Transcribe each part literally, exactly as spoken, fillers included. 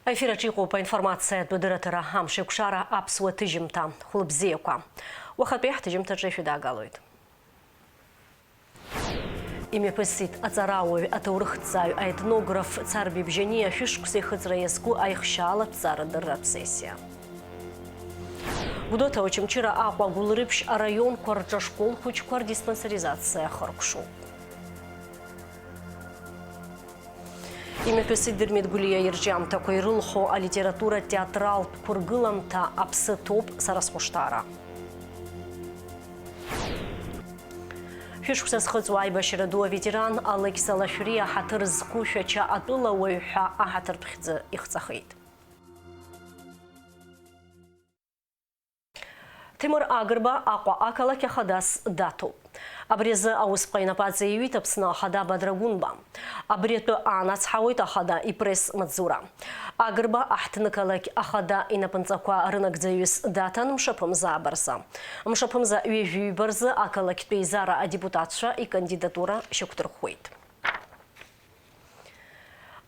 Аефир аҿы иҟоуп аинформациатә дырраҭара «Амшеикәшара аԥсуа ҭыжьымҭа». Хәылбзиақәа. Уахатәи ҳҭыжьымҭаҿы шәыдаагалоит. Имҩаԥысит аҵарауаҩ, аҭоурыхҭҵааҩ, аетнограф Царбеи Бжьаниа шәышықәса ихыҵра иазку аихшьаалатә ҵарадырратә сессиа. Гәдоуҭа Очамчыра, Аҟәа, Гәылрыԥшь араионқәа рҿы ашкол хәыҷқәа рдиспансеризациа ахыркәшоуп. Имҩаԥысит Дырмит Гәлиа ирҿиамҭақәа ирылхо алитература театралтә қәыргыламҭа «Аԥсы ҭоуп сара схәышҭаара». Шәышықәса зхыҵуа аибашьра ду аветеран Алықьса Лашәриа ҳаҭыр зқәу Шәача атәылауаҩ ҳәа аҳаҭыртә хьӡы ихҵахеит. Ҭемыр Агрба Аҟәа ақалақь ахадас даҭоуп. Абри азы аусԥҟа инапаҵаиҩит Аԥсны ахада Бадра Гәынба. Абри атәы аанацҳауеит ахада ипресс-маҵзура. Агрба аҳҭнықалақь ахада инапынҵақәа рынагӡаҩыс даҭан мшаԥымза абарза. Мшаԥымза ҩажәи ҩба рзы ақалақьтә еизара адепутатцәа икандидатура шьақәдырӷәӷәеит.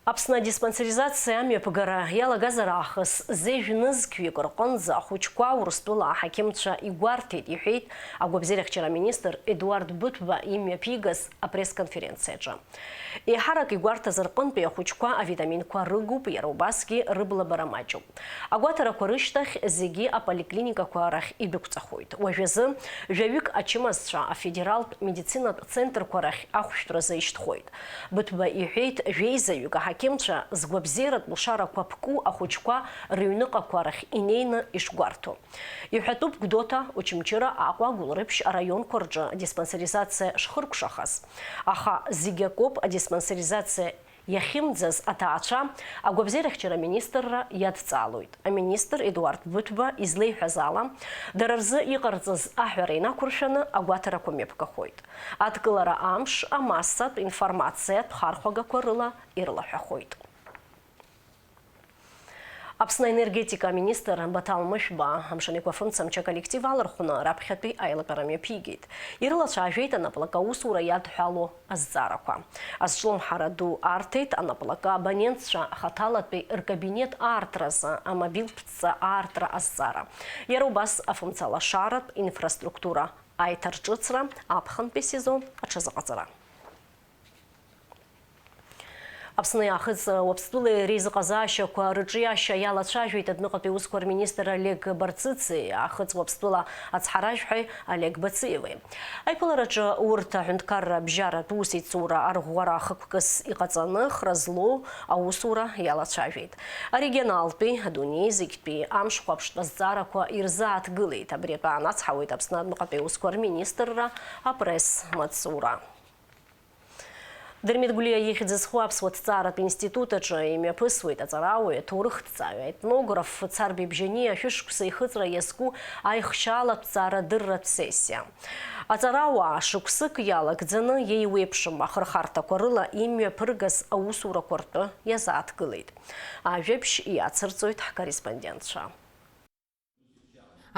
Аԥсны адиспансеризациа амҩаԥгара иалагазар аахыс зежә нызқьҩык рҟынӡа ахәыҷқәа Урыстәыла аҳақьымцәа игәарҭеит, иҳәеит агәабзиарахьчара аминистр Едуард Быҭәба имҩаԥигаз апресс-конференциаҿы. Еиҳарак игәарҭаз рҟынтәи ахәыҷқәа авитаминқәа рыгуп, иара убасгьы рыблабара маҷуп. Агәаҭарақәа рышьҭахь зегьы аполиклиникақәа рахь идәықәҵахоит. Уажәазы жәаҩык ачымазцәа афедералтә медицинатә центрқәа рахь ахәшәтәразы ишьҭхоит. Быҭәба иҳәеит, жәеизаҩык аҳақьымцәа згәабзиаратә лшарақәа ԥку ахәыҷқәа рыҩныҟақәа рахь инеины ишгәарҭо. Иҳәатәуп Гәдоуҭа, Очамчыра, Аҟәа, Гәылрыԥшь араионқәа рҿы адиспансеризациа шхыркәшахаз. Аха зегь акоуп адиспансеризациа иахьымӡаз аҭаацәа агәабзиарахьчара аминистрра иадҵаалоит. Аминистр Едуард Быҭәба излеиҳәаз ала, дара рзы иҟарҵаз аҳәара инақәыршәаны агәаҭарақәа мҩаԥгахоит. Адкылара амш амассатә информациатә хархәагақәа рыла ирлаҳәахоит. Аԥсны аенергетика аминистр Баҭал Мышәба амшын еиқәафымцамч аколлектив алархәны раԥхьатәи аилатәара мҩаԥигеит. Ирылацәажәеит анаплакы аусура иадҳәало азҵаарақәа. Азҿлымҳара ду арҭеит анаплакы абонентцәа хаҭалатәи ркабинет аартразы амобилтә ҵа аартра азҵаара. Иара убас афымцалашаратә инфраструктура аиҭарҿыцра, аԥхынтәи сезон аҽазыҟаҵара. Аԥсни Аахыҵ Уаԥстәылеи реизыҟазаашьақәа рыҿиашьа иалацәажәеит адәныҟатәи усқәа рминистр Олег Барцыци Аахыҵ Уаԥстәыла ацҳаражәҳәаҩ Олег Бациеви. Аиԥылараҿы урҭ аҳәынҭқарра абжьаратә усеицура арӷәӷәара ахықәкыс иҟаҵаны хра злоу аусура иалацәажәеит. Арегионалтәи, адунеи зегьтәи амшхәаԥштә азҵаарақәа ирзааҭгылеит. Абри атәы аанацҳауеит Аԥсны адәныҟатәи аусқәа рминистрра апресс-маҵзура. Дырмит Гәлиа ихьӡ зху аԥсуа ҭҵааратә институт аҿы имҩаԥысуеит аҵарауаҩ, аҭоурыхҭҵааҩ, аетнограф Царбеи Бжьаниа шәышықәса ихыҵра иазку аихшьаалатә ҵаарадырратә сессиа. Аҵарауаа шықәсык иалагӡаны еиуеиԥшым ахырхарҭақәа рыла имҩаԥыргаз аусурақәа ртәы иазааҭгылеит. Ажәабжь иацырҵоит ҳкорреспондентцәа.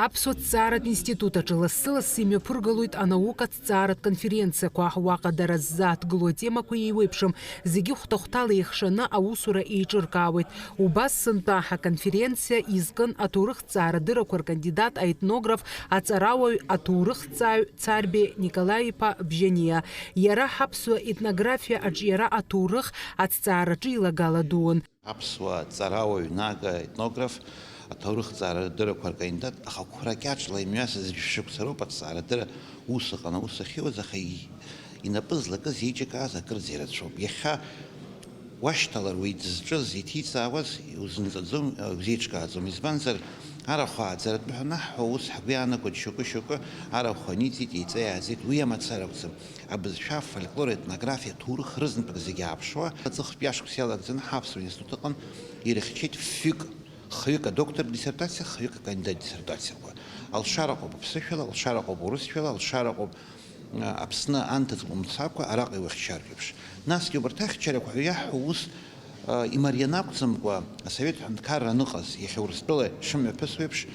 Аԥсуа ҭҵааратә институт аҿы лассы-лассы имҩаԥыргалоит анаукатә ҭҵааратә конференциақәа. Уаҟа дара ззааҭгылоу атемақәа еиуеиԥшым, зегьы хәҭа-хәҭала еихшаны аусура еиҿыркаауеит. Убас сынтәа аконференциа изкын аҭоурыхҭҵаарадырақәа ркандидат, аетнограф, аҵарауаҩ, аҭоурыхҭҵааҩ Царбе Николаи-иԥа Бжьаниа. Иара ҳаԥсуа етнографиа аҿиара аҭоурых аҭҵаараҿы илагала дуун. Аԥсуа ҵарауаҩ, нага, етнограф, аҭоурыхҭҵаарадырақәа ркандидат, ахақәра кьаҿла имҩасыз жәшықәса роуп аҭҵаарадырра ус ыҟан, аус ахьиуаз, аха и-, инапы злакыз, еиҿкааз акырӡа ирацәоуп. Иахьа уашьҭалар уи дызҿыз, иҭиҵаауаз узымҵаӡом, узеиҿкааӡом. Избанзар, арахә ааӡаратәы ҳанаҳҳәо, ус ҳгәы иаанагоит, шьоукы-шьоукы арахә аниҵеит, еиҵеи-ааӡеит, уи амацара акәӡам. Абызшәа, афольклор, аетнографиа, аҭоурых рызнапык зегьы ааԥшуа, аҵыхтә ҩашықәса иалагӡаны ҳаԥсуа институт аҟын ирыхьчеит фҩык, хҩык адоктор диссертациа, хҩык акандидат диссертациақәа. Алшара ыҟоуп аԥсышәала, алшара ыҟоуп урысшәала, алшара ыҟоуп, а, Аԥсны анҭыҵ умцакәа, араҟа иухьчартә еиԥш. Насгьы убарҭ ахьчарақәа ҳәа иаҳҳәо ус, а, имарианы акәӡамкәа, асовет ҳәынҭқарра аныҟаз, иахьа Урыстәыла шымҩаԥысуа еиԥш,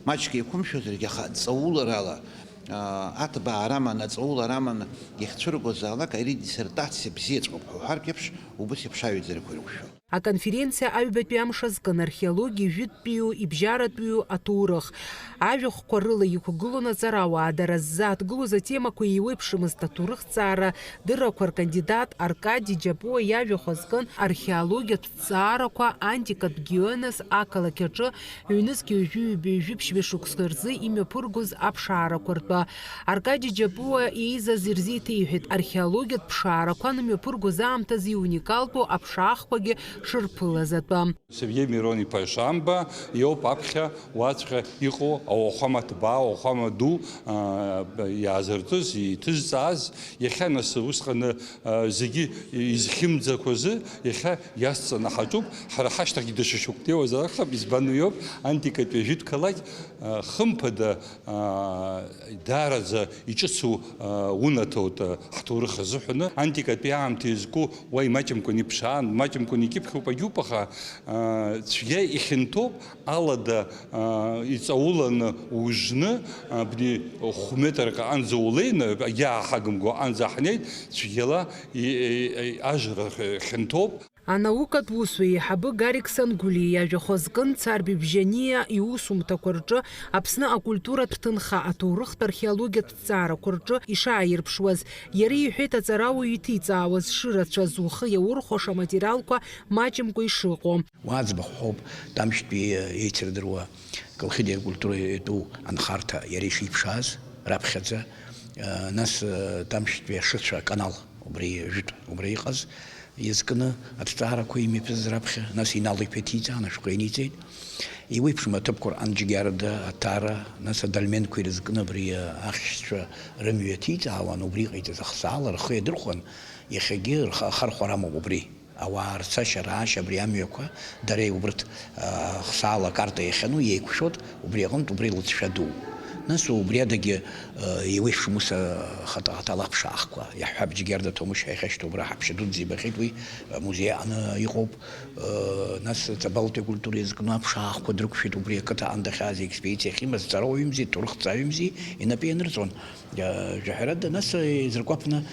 маҷк еиқәымшәозаргьы, аха ҵауларала, Аҭбаа раман, аҵаулара аман иахьцәыргозаалак, ари диссертациа бзиаҵәҟьоуп ҳәа уҳәартә еиԥш, убыс еиԥш аҩаӡарақәа ирықәшәо. Аконференциа аҩбатәи амш азкын археологиа, жәытәтәиу, ибжьаратәиу аҭоурых. Ажәахәқәа рыла иқәгылон аҵарауаа, дара ззааҭгылоз атемақәа еиуеиԥшымызт. Аҭоурыхҭҵаара дыррақәа ркандидат Аркади Џьапуа иажәахә азкын археологиатә ҭҵаарақәа антикатә Гионес ақалақь аҿы ҩнызқь ҩажәи ҩба ҩажәи ԥшьба шықәса рзы имҩаԥыргоз аԥшаарақәа ртәы. Аркади Џьапуа еизаз ирзеиҭеиҳәеит, археологиатә ԥшаарақәа анымҩаԥыргоз аамҭазы иуникалтәу аԥшаахқәагьы шырԥылаз атәы. Сергеи Мирон-иԥа Шамба иоуп аԥхьа уаҵәҟьа иҟоу ауахәама ҭбаа, ауахәама ду, аа, иаазыртыз, иҭызҵааз, иахьа нас усҟаны, аа, зегьы изхьымӡақәазы иахьа иасҵаны ҳаҿуп. Ҳара ҳашьҭахьгьы даҽа шьоук днеиуазар акәхап, избан уи ауп, антикатәи ажәытә қалақь, аа, хымԥада, аа, даараӡа иҿыцу, аа, унаҭоит, аа, ҳҭоурых азыҳәаны. Антикатәи аамҭа иазку уа имаҷымкәан иԥшаан, маҷымкәан икьыԥхьуп, агьуп, аха, аа, цәгьа ихьанҭоуп, алада, аа, иҵауланы ужны, абни хә-метрак аҟанӡа улеины, иааҳагымго аҟанӡа ҳнеит, цәгьала и-, и-, и-, ажра хьанҭоуп. Анаукатә усуа еиҳабы Гарик Сангулиа иажәахә азкын Царби Бжьаниа иусумҭақәа рҿы Аԥсны акультуратә ҭынха аҭоурыхтә археологиатә ҭҵаарақәа рҿы ишааирԥшуаз. Иара иҳәеит, аҵарауаҩ иҭиҵаауаз шырацәаз, ухы иаурхәаша аматериалқәа маҷымкәа ишыҟоу. Уа аӡбахә ҳәоуп, Тамшьтәи еицырдыруа Колхиди акультура иатәу анхарҭа иара ишиԥшааз раԥхьаӡа, нас Тамшьтәи ашыцәа аканал убри жәытә, убра иҟаз, иазкны аҭҵаарақәа имҩаԥысыз раԥхьа, нас Инал-иԥа иҭиҵаан, ашәҟәы иниҵеит. Еиуеиԥшым аҭыԥқәа рҟан Џьгьарда, Аҭара, нас адольменқәа ирызкны абри ахьшьцәа рымҩа ҭиҵаауан, убри иҟаиҵаз ахсаала рхы иадырхәан, иахьагьы рхы ахархәара амоуп убри. Ауаа рцашьа, раашьа абри амҩақәа, дара убырҭ, а, хсаала акарта иахьану иеиқәшәот, убри аҟынтә убри лыҵшәа ду. Нас убри адагьы, а, еиуеиԥшым ус, а, хатаҟатала аԥшаахқәа. Иаҳҳәап, Џьгьарда Ҭамушь ҳәа иахьашьҭоу убра ҳаҳәшьа дуӡӡа ибахьеит уи, а, музеи аҟны иҟоуп. А, нас Ҵабалтәи акультура иазкны аԥшаахқәа дрықәшәеит, убри ақыҭа аан дахьааз аекспедициа ахьимаз, ҵарауаҩымзи, ҭоурыхҭҵааҩымзи инапы ианырҵон. Жәаҳәарада, нас, еизыркәаԥны,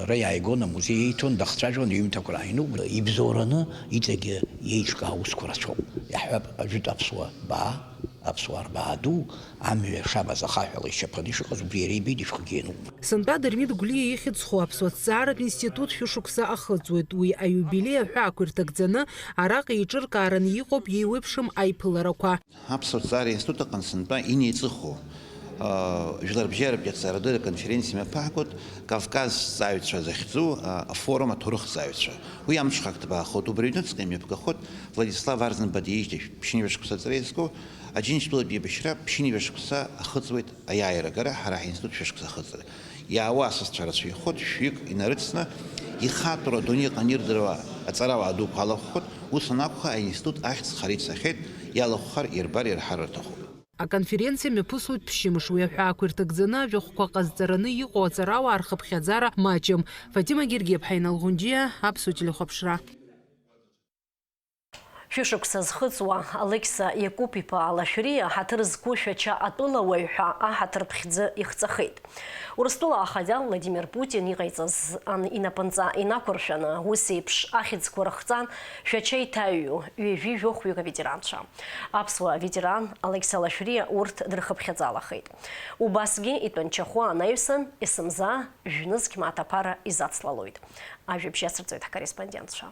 ара иааигон, амузеи ииҭон, дахцәажәон, иҩымҭақәа рааины, ибзоураны иҵегьы иеиҿкаау аусқәа рацәоуп. Иаҳҳәап, ажәытә аԥсуа баа, аԥсуаа рбаа ду, амҩа шабаз ахаҳәала ишьаԥаны ишыҟаз, убри иара ибеит, ишәҟәгьы иануп. Сынтәа Дырмит Гәлиа ихьӡ зху аԥсуа ҭҵааратә институт шәышықәса ахыҵуеит. Уи аиубилеи аҳәаақәа ирҭагӡаны араҟа еиҿыркаараны иҟоуп иеиуеиԥшым аиԥыларақәа. Аԥсуа ҭҵаареи аинститут аҟны сынтәа инеиҵыху, аа, жәларбжьаратәи аҭҵаарадырра аконференциа мҩаԥаагоит Кавказ ҭҵааҩцәа захьӡу, аа, афорум аҭоурыхҭҵааҩцәа. Уи амҽхак ҭбаахоит. Убри аҩныҵҟа имҩаԥгахоит Владислав Арӡынба диижьҭеи ԥшьынҩажәа шықәса аҵра иазку Аџьынџьтәылатә еибашьра ԥшьынҩажәа шықәса ахыҵуеит аиааирагара, ҳара ҳаинститут шәышықәса ахыҵра. Иаауа асасцәа рацәаҩхоит, шәҩык инарыцны, ихатәра адунеи аҟны ирдыруа аҵарауаа дуқәа алахәхоит, ус анакәха, аинститут ахьӡ хара ицахьеит, иалахәхар, ирбар, ирҳар рҭахуп. Аконференциа мҩаԥысуеит ԥшьымш, уи аҳәаақәа ирҭагӡаны ажәахәқәа ҟазҵараны иҟоу аҵарауаа рхыԥхьаӡара маҷым. Фатима Гергиаԥҳа, Инал Ӷәынџьиа, Аԥсуа телехәаԥшра. Шәышықәса зхыҵуа Алықьса Иакуп-иԥа Лашәриа ҳаҭыр зқәу Шәача атәылауаҩ ҳәа аҳаҭыр ԥхьӡы ихҵахеит. Урыстәыла ахада Владимир Путин иҟаиҵаз ан-, инапынҵа инақәыршәаны, ус еиԥш ахьӡқәа рыхҵан Шәача иҭаҩу ҩажәи жәохәҩык аветеранцәа. Аԥсуа аветеран Алықьса Лашәриа урҭ дрыхыԥхьаӡалахеит. Убасгьы итәанчахәы анаҩсан, есымза жәнызқь мааҭ аԥара изацлалоит. Ажәабжь иацырҵоит ҳкорреспондентцәа.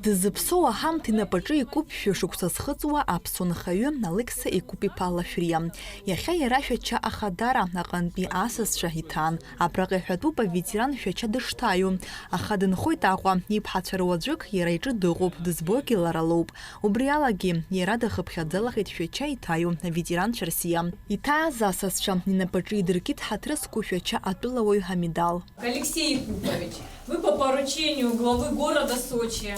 Дызыԥсоу аҳамҭа инапаҿы икуп шәышықәса зхыҵуа аԥсуа нхаҩы Алықьса Иакуп-иԥа Лашәриа. Иахьа иара Шәача ахадара аҟынтәи асасцәа иҭаан. Абраҟа иҳәатәуп аветеран Шәача дышҭаҩу. Аха дынхоит Аҟәа, иԥҳацәа руаӡәык иара иҿы дыҟоуп, дызбогьы лара лоуп. Убри алагьы, иара дахыԥхьаӡалахеит Шәача иҭаҩу аветеранцәа рсиа. Иҭааз асасцәа инапаҿы идыркит ҳаҭыр зқәу Шәача атәылауаҩ амедал. Алексей Якупович, вы по поручению главы города Сочи,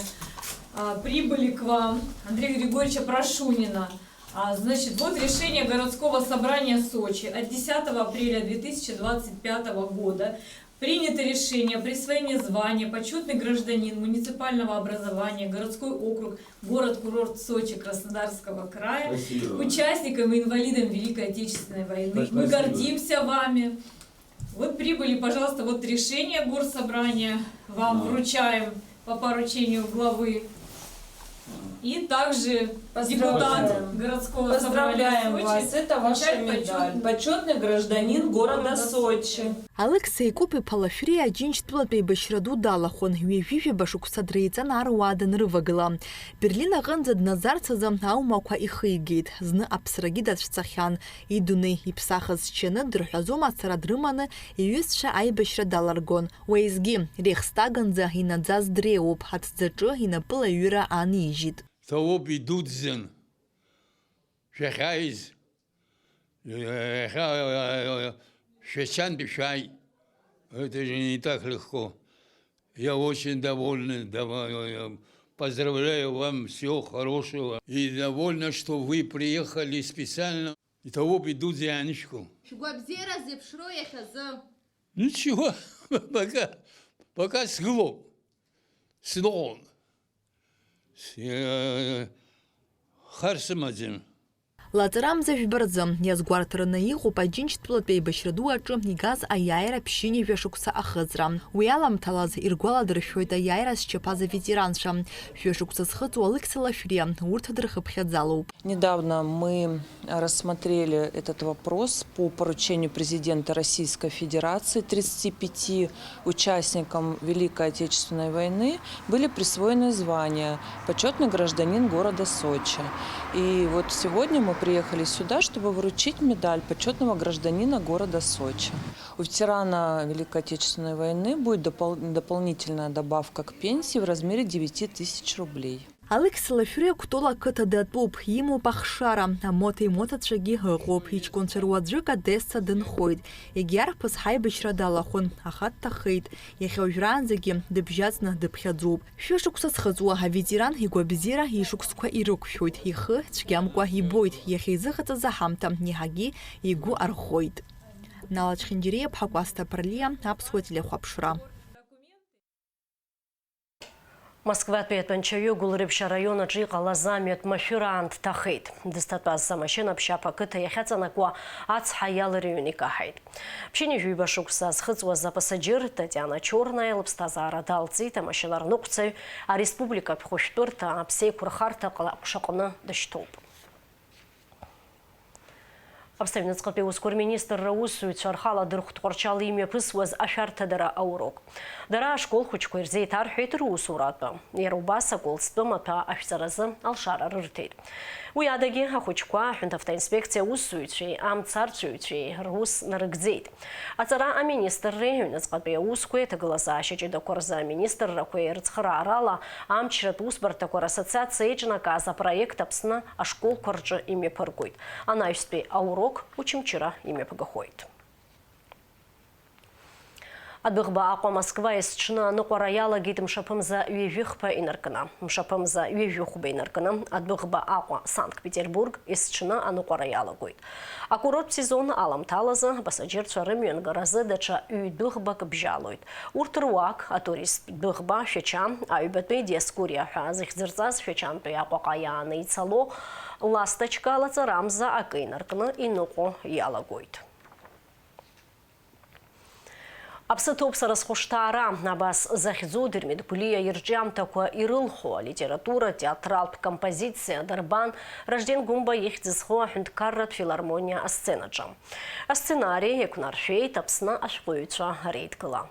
а, прибыли к вам, Андрея Григорьевича Прошунина. А, значит, вот решение городского собрания Сочи от десятого апреля две тысячи двадцать пятого года. Принято решение о присвоении звания «Почетный гражданин муниципального образования», городской округ, город-курорт Сочи Краснодарского края, спасибо, участникам и инвалидам Великой Отечественной войны. Мы, спасибо, гордимся вами. Вот прибыли, пожалуйста, вот решение горсобрания вам, а, вручаем. По поручению главы. И также депутат городского собрания Сочи получает почётный гражданин города Сочи. Алықьса Икәыпи-иԥа Лашәриа Аџьынџьтәылатә еибашьра ду далахәын, ҩажәижәаба шықәса дреиҵан аруаа данрывагыла. Берлин аҟынӡа днаӡарц азы аумақәа ихигеит, зны аԥсрагьы дацәцахьан, идунеи иԥсахыз счаны дырҳәазо мацара дрыманы иҩызцәа аибашьра даларгон. Уеизгьы, Рейхстаганӡа инаӡаз дреиуоуп, аҭӡаҿы инапы лаҩыра аанижьит. Ҭоуп идуӡӡан шәахьааиз, иахьа шәачантәи шәааит. Это же не так легко. Я очень довольный, дава-, поздравляю вам, всего хорошего. И довольна, что вы приехали специально. Иҭабуп идуӡӡа иаанышәкыл. Шәгәабзиара зеиԥшроу иахьазы. Ничего, пока, пока сгылоуп. Сныҟәон. С-, э, хар сымаӡам. Лаҵарамза жәба рзы иазгәарҭараны иҟоуп Аџьынџьтәылатә еибашьра ду аҿы игаз аиааира ԥшьынҩажәа шықәса ахыҵра. Уи аламҭалаз иргәаладыршәоит аиааира зчаԥаз аветеранцәа. Шәышықәса зхыҵуа Алықьса Лашәриа урҭ дырхыԥхьаӡалоуп. Недавно мы рассмотрели этот вопрос по поручению президента Российской Федерации. Тридцати пяти участникам Великой Отечественной войны были присвоены звания «Почётный гражданин города Сочи». И вот сегодня мы приехали сюда, чтобы вручить медаль почётного гражданина города Сочи. У ветерана Великой Отечественной войны будет допол-, дополнительная добавка к пенсии в размере девяти тысяч рублей. Алықьса Лашәриа Кәтол ақыҭа датәуп, имоуп ахшара, амоҭеи моҭацәагьы ыҟоуп, иҷкәынцәа руаӡәык Одесса дынхоит, егьи арԥыс ҳаибашьра далахәын, аха дҭахеит, иахьа уажәраанӡагьы дыбжьаӡны дыԥхьаӡоуп. Шәышықәса зхыҵуа аветеран игәабзиара ишықәсқәа ирықәшәоит, ихы цәгьамкәа ибоит, иахьа изыҟаҵаз аҳамҭа иаҳагьы игәы арӷәӷәоит. Нала Чхинџьариа-ԥҳа, Кәасҭа Ԥарлиа, Аԥсуа телехәаԥшра. Москватәи атәанчаҩы Гәылрыԥшь араион аҿы иҟалаз амҩатә машәыраан дҭахеит. Дызҭатәаз амашьына Ԥшьаԥ ақыҭа иахьаҵанакуа ацҳа иаларҩын икаҳаит. Ԥшьынҩажәи ҩба шықәса зхыҵуаз апасаџьыр Татиана Чорнаиа лыԥсҭазаара далҵит, амашьына рныҟәцаҩ ареспубликатә хәышәтәырҭа аԥсеиқәырхарҭа ҟла-, ҟәшаҟны дышьҭоуп. Аԥсны аҩныҵҟатәи аусқәа рминистрра аусзуҩцәа рхала дырхә Тҟәарчал имҩаԥысуаз ашәарҭадара аурок. Дара ашкол хәыҷқәа ирзеиҭарҳәеит русуратә. Иара убас аколстәы маҭәа ашәҵаразы алшара рырҭеит. Уи адагьы ахәыҷқәа аҳәынҭавтоинспекциа аусзуҩцәеи амцарцәаҩцәеи рус нарыгӡеит. Аҵара аминистрреи аҩныҵҟатәи аусқәеи аҭагылазаашьа ҷыдақәа рзы аминистррақәеи рыцхыраарала амчратә усбарҭақәа рассоциациа еиҿнакааз апроект Аԥсны ашколқәа рҿы имҩаԥыргоит. Анаҩстәи аурок Очамчыра имҩаԥгахоит. Адәыӷба Аҟәа Москва есҽны аныҟәара иалагеит мшаԥымза ҩажәи хԥа инаркны. Мшаԥымза ҩажәи хәба инаркны Адәыӷба Аҟәа Санкт-Петербург есҽны аныҟәара иалагоит. Акурорттә сезон аламҭалазы апасаџьырцәа рымҩангаразы даҽа ҩ-дәыӷбак бжьалоит. Урҭ руак, атуристтә дәыӷба Шәача, аҩбатәи Диоскуриа ҳәа зыхьӡырҵаз Шәачантәи Аҟәаҟа иааны ицало ласточка, лаҵарамза акы инаркны иныҟәо иалагоит. Аԥсы ҭоуп сара схәышҭаара, абас захьӡу Дырмит Гәлиа ирҿиамҭақәа ирылху алитература театралтә композициа Дарбан Ражден Гәымба ихьӡ зху аҳәынҭқарратә филармониа асценаҿы. Асценари еиқәнаршәеит Аԥсны ашәҟәыҩҩцәа реидгыла.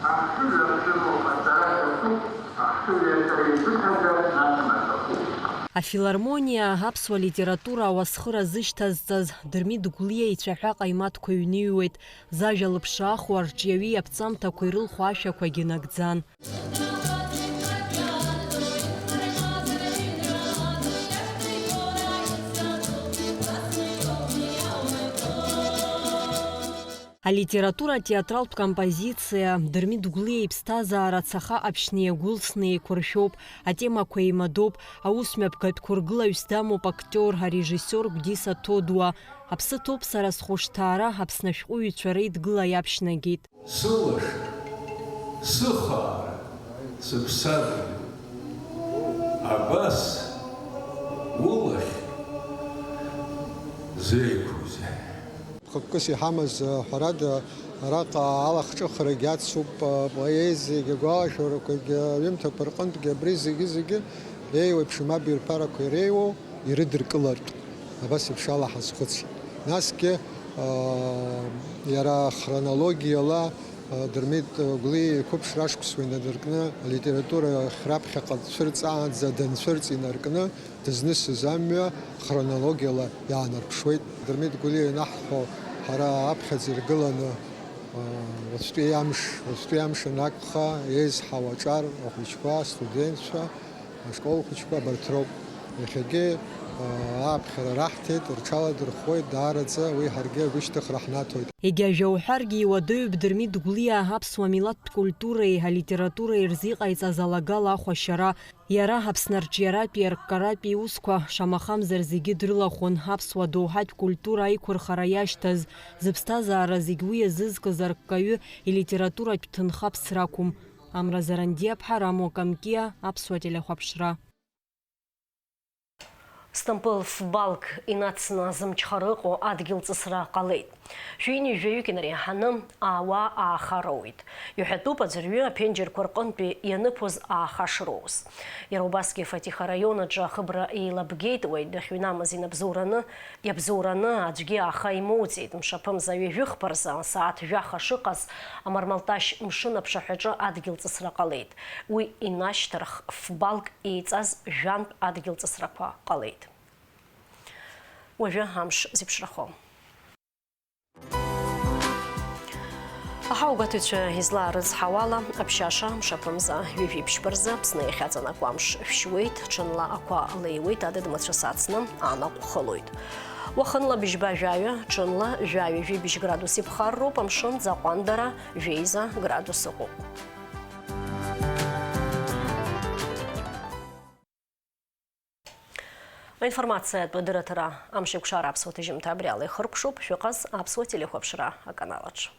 Ахшыҩ рыхшыҩуп, аҵара шәаҿуп, ахшыҩ иаҵаҩы ибыҭазар, нас маҭәахәуп. Афилармониа аԥсуа литература ауасхыра зышьҭазҵаз Дырмит Гәлиа ицәаҳәа ҟаимаҭқәа ҩныҩуеит, зажәа лыԥшааху арҿиаҩы иаԥҵамҭақәа ирылху ашәақәагьы нагӡан. Алитература театралтә композициа Дырмит Гәлиа иԥсҭазаара цаха аԥшьны иагәылсны еиқәыршәоуп, атемақәа еимадоуп, аус мҩаԥгатәқәа ргылаҩс дамоуп актиор, арежиссиор Гәдиса Ҭодуа. Аԥсы ҭоуп сара схәышҭаара, Аԥсны ашәҟәыҩҩцәа реидгыла иаԥшьнагеит. Сылашара, сыхаара, сыԥсадгьыл, абас улахь зеиқәузеи? Хықәкыс иҳамаз, ҳәарада, Араҟа алахҿыхрагьы ацуп, поезиагьы, агәалашәарақәагьы, аҩымҭақәа рҟынтәгьы абри зегьы-зегьы еиуеиԥшым абаҩрԥарақәа иреиуоу ирыдыркылартә, абас еиԥш ала ҳазхәыцит. Насгьы, иара хронологиала, Дырмит Гәлиа иқәыԥшра ашықәсқәа инадыркны, алитература ахь раԥхьаҟа дцәырҵаанӡа данцәырҵ инаркны, дызнысыз амҩа хронологиала иаанарԥшуеит. Дырмит Гәлиа ианаҳҳәо, ҳара аԥхьаӡа иргыланы, уаҵәтәи амш, уаҵәтәи амш анакәха, еизҳау аҿар, ахәыҷқәа, астудентцәа, ашкол хәыҷқәа абарҭ роуп. Иахьагьы, ааԥхьара раҳҭеит, рҽаладырхәуеит, даараӡа уи ҳаргьы агәышьҭыхра ҳнаҭоит. Егьа жәа уҳәаргьы иуадаҩуп Дырмит Гәлиа аԥсуа милаҭтә культуреи алитературеи рзы иҟаиҵаз алагала ахәашьара. Иара Аԥсны арҿиаратәи арккаратәи иусқәа, шамахамзар, зегьы дрылахәын, аԥсуа доуҳатә культура аиқәырхара иашьҭаз, зыԥсҭазаара зегь уи иазызкыз арккаҩы илитературатә ҭынха ԥсра ақәым. Амра Зарандиаԥҳа, Рамо Камкиа, Аԥсуа телехәаԥшра. Стампыл фбалк инацны зымчхара ыҟоу адгьыл ҵысра ҟалеит. Шәи ҩынҩажәаҩык инареиҳаны ауаа ааха роуит. Иҳәатәуп, аӡәырҩы аԥенџьырқәа рҟынтәи ианыԥоз ааха шроуз. Иара убасгьы Фатиха араион аҿы ахыбра еилабгеит, уаҩ дахьыҩнамыз инабзоураны, иабзоураны аӡәгьы ааха имоуӡеит. Мшаԥымза ҩажәи хԥа рзы асааҭ жәаха шыҟаз, амармалташь мшын аԥшаҳәаҿы адгьыл ҵысра ҟалеит. Уи инашьҭархх фбалк еиҵаз жәантә адгьыл ҵысрақәа ҟалеит. Уажәы амш зеиԥшрахо. Аҳауагәаҭаҩцәа излаарыцҳауала, аԥшьаша мшаԥымза ҩажәи ԥшьба рзы Аԥсны иахьаҵанакуа амш шәшьуеит, ҽынла ақәа леиуеит, адыд мацәыс ацны анаҟә хылоит. Уахынла быжьба жәаҩа, ҽынла жәаҩа-жәибжь градус иԥхарроуп, амшын ӡаҟәандара жәеиза градус ыҟоуп. Аинформациатә дырраҭара Амшеикәшара аԥсуа ҭыжьымҭа абри ала ихыркәшоуп, шәыҟаз аԥсуа телехәаԥшра аканалаҿ.